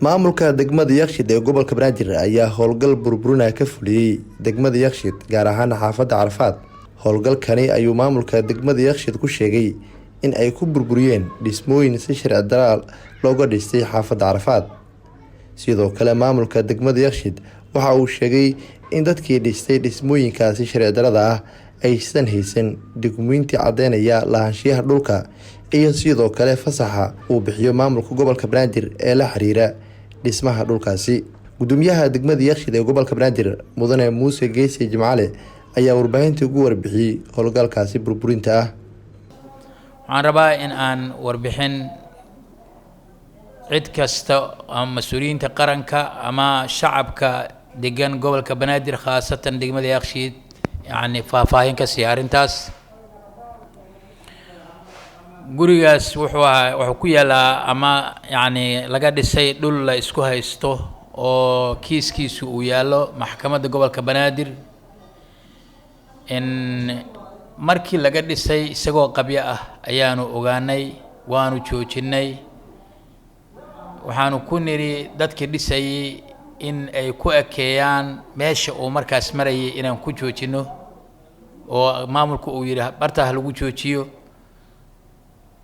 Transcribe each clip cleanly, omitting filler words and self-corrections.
Maamulka degmada Yakshiid ee gobolka Banaadir ayaa howlgal burburina ka fuliyey degmada Yakshiid, gaar ahaan xaafadda Carafaad. Howlgalkani ayuu maamulka degmada Yakshiid ku sheegay in ay ku burburiyeen dhismooyin si sharci darro looga dhistay xaafadda Carafaad. Sidoo kale, maamulka degmada Yakshiid waxa uu sheegay in dadkii dhistay dhismooyinkaasi sharci darrada ah aysan haysan dukumiinti caddeynaya lahaanshiyaha dhulka iyo sidoo kale fasaxa uu bixiyo maamulka gobolka Banaadir ee la xiriira dhismaha dhulkaasi. Gudoomiyaha degmada Yakshiid ee gobolka Banaadir, Mudane Muuse Geesi Jimcaale, ayaa warbaahinta ugu warbixiyey howlgalkaasi burburinta ah. Waxaan rabaa in aan warbixin cid kasta ama mas-uuliyiinta qaranka ama shacabka degan gobolka Banaadir, khaasatan degmada Yakshiid, yacni faahfaahin ka siiya arrintaas. Gurigaas wuxuu ahaa, wuxuu ku yaalaa ama yacni laga dhisay dhul la isku haysto oo kiiskiisu uu yaallo maxkamadda gobolka Banaadir. In markii laga dhisay isagoo qabyo ah ayaanu ogaanay, waanu joojinay. Waxaanu ku nidhi dadkii dhisayay in ay ku ekeeyaan meesha uu markaas marayay inaan ku joojino, oo maamulku uu yidhi bartaa ha lagu joojiyo.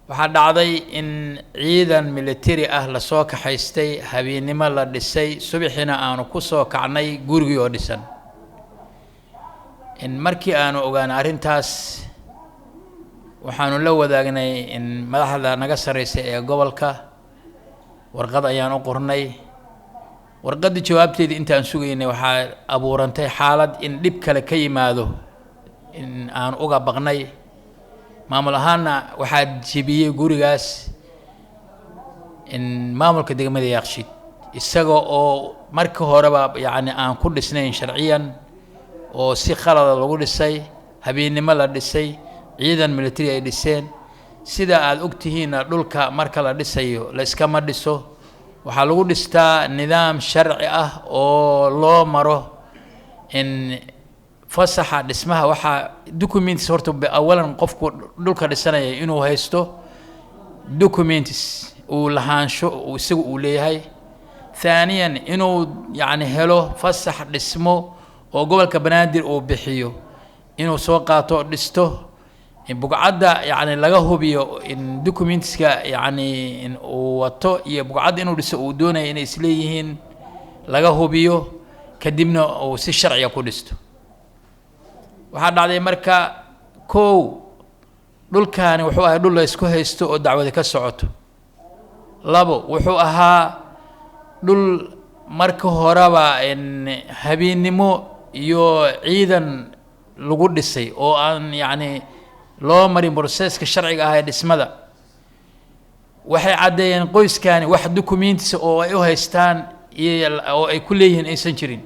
Waxaa dhacday in ciidan military ah lasoo kaxaystay, habeennimo la dhisay, subaxina aanu ku soo kacnay gurigii oo dhisan. In markii aanu ogaanay arrintaas, waxaanu la wadaagnay in madaxda naga sarreysa ee gobolka. Warqad ayaan u qornay. Warqaddii jawaabteedii intaan sugaynay, waxaa abuurantay xaalad in dhib kale ka yimaado in aan uga baqnay. Maamul ahaanna waxaa jebiyey gurigaas in maamulka degmada Yakshiid, isaga oo markii horeba yacni aan ku dhisnayn sharciyan, oo si khalada lagu dhisay, habeennimo la dhisay, ciidan military ay dhiseen. Sida aada og tihiinna, dhulka marka la dhisayo la iskama dhiso. Waxaa lagu dhistaa nidaam sharci ah oo loo maro in fasaxa dhismaha. Waxaa documents horta awalan qofku dhulka dhisanaya inuu haysto documents uu lahaansho uu isagu uu leeyahay. Thaaniyan, inuu yacni helo fasax dhismo oo gobolka Banaadir uu bixiyo, inuu soo qaato, dhisto bugcadda, yacni laga hubiyo in documentska yacni in uu wato iyo bugcadda inuu dhiso uu doonaya inay isleeyihiin laga hubiyo, kadibna uu si sharciga ku dhisto. Waxaa dhacday marka, kow, dhulkaani wuxuu ahay dhul la isku haysto oo dacwadi ka socoto. Labo, wuxuu ahaa dhul marka horeba in habeennimo iyo ciidan lagu dhisay oo aan yacni loo marin processka sharciga ah ee dhismada. Waxay caddeeyeen qoyskani wax documents oo ay u haystaan iyo oo ay ku leeyihiin aysan jirin.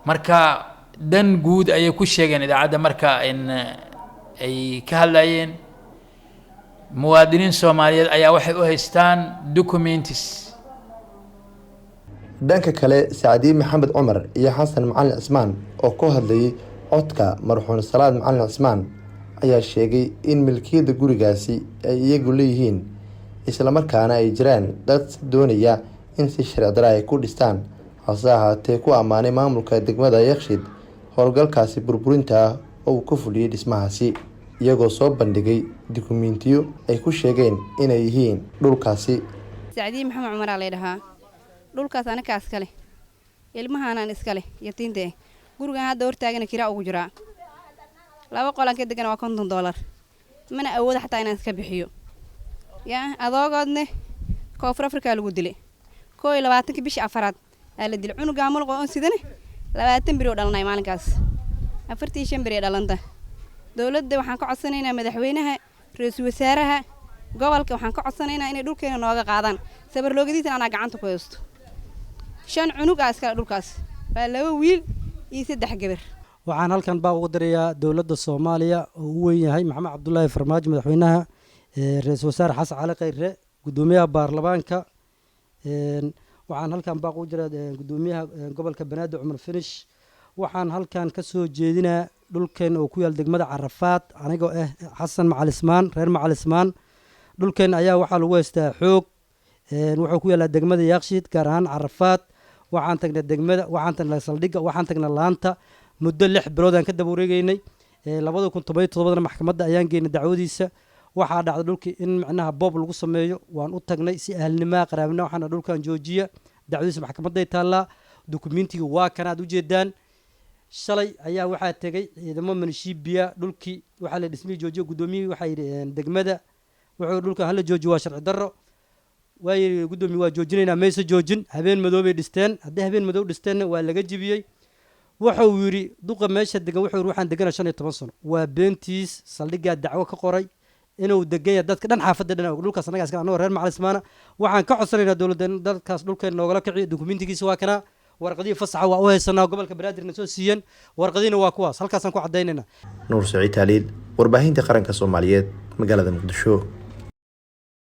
Marka dan guud ayay ku sheegeen idaacadda marka in ay ka hadlayeen. Muwaadiniin Soomaaliyeed ayaa waxay u haystaan documents. Dhanka kale, Sacdiye Maxamed Cumar iyo Xasan Macalin Cismaan oo ku hadlayay codka marxuum Salaad Macalin Cismaan ayaa sheegay in milkiyadda gurigaasi ay iyagu leeyihiin, islamarkaana ay jiraan dad doonaya in si sharci darro ay ku dhistaan, hase ahaatee ku ammaanay maamulka degmada Yakshiid howlgalkaasi burburinta ah oo uu ka fuliyey dhismahaasi, iyagoo soo bandhigay dukumiintiyo ay ku sheegeen inay yihiin dhulkaasi. Sacdiye Maxamed Cumaraa lay dhahaa. Dhulkaas anakaa iskale, ilmahaanaan iskale, yatiinta eh. Gurigan hadda hortaagana kiraa ugu jiraa. Laba qolaan ka degana, waa $50. Mana awooda xataa inaan iska bixiyo. Yaa adoogoodne Koonfur Afrikaa lagu dilay, 21-ka bishii afaraad aa la dilay. Cunugaa mulqo oon sidane 20 beri oo dhalanay maalinkaas, 45 beri ee dhalanta. Dowladda waxaan ka codsanaynaa, madaxweynaha, ra-iisul wasaaraha, gobolka waxaan ka codsanaynaa inay dhulkeena nooga qaadaan. Sabar loogadiisana anaa gacanta ku haysto. Shan cunug aa iskale dhulkaas, waa laba wiil iyo saddex gabar. Waxaan halkan baaq ugu dirayaa dowladda Soomaaliya oo u weyn yahay Maxamed Cabdulaahi Farmaajo madaxweynaha, ra-iisul wasaare Xasan Cali Khayre, guddoomiyaha baarlamaanka. Waxaan halkan baaq ugu diraa guddoomiyaha gobolka Banaadir, Cumar Finish. Waxaan halkan ka soo jeedinaa dhulkeen oo ku yaal degmada Carafaad. Anigoo ah Xasan Macalismaan, reer Macalismaan, dhulkeen ayaa waxaa lagu haystaa xoog. Wuxuu ku yaalaa degmada Yaaqshiid, gaar ahaan Carafaad. Waxaan tagnay degmada, waxaan tagnay saldhigga, waxaan tagnay laanta. Muddo 6 bilood aan ka daba wareegeynay. 2017-na maxkamadda ayaan geynay dacwadiisa. Waxaa dhacday dhulkii in macnaha boob lagu sameeyo. Waan u tagnay si ahlnimaa, qaraabnima, waxaana dhulkan joojiya, dacwadiisa maxkamadday taallaa, dukumentiga waa kanaad ujeedaan. Shalay ayaa waxaa tegey ciidamo manishibiya dhulkii, waxaa la dhismihii joojiya. Guddoomiyihii waxaa yidhi degmada wuxuu dhulkan hala joojiyo, waa sharci darro. Waa yidhi guddoomiye waa joojinaynaa, mayse joojin. Habeen madoobay dhisteen. Haddii habeen madow dhisteenna waa laga jibiyey. Wuxuu yidhi duqa meesha degan, wuxuu yidhi waxaan degana 15 sano. Waa beentiis. Saldhiggaa dacwo ka qoray inuu degan yahay. Dadka dhan, xaafadda dhan og dhulkaas annaga iska, annagoo reer Macalismaana. Waxaan ka codsanaynaa dowladda in dadkaas dhulkeen noogala kiciyo. Dukumentigiisa waa kanaa, warqadihii fasaxa waa u haysanaa, gobolka Banaadirna soo siiyeen, warqadihiina waa kuwaas, halkaasaan ku caddaynayna. Nuur Saciid Taaliil, warbaahinta qaranka Soomaaliyeed, magaalada Muqdisho.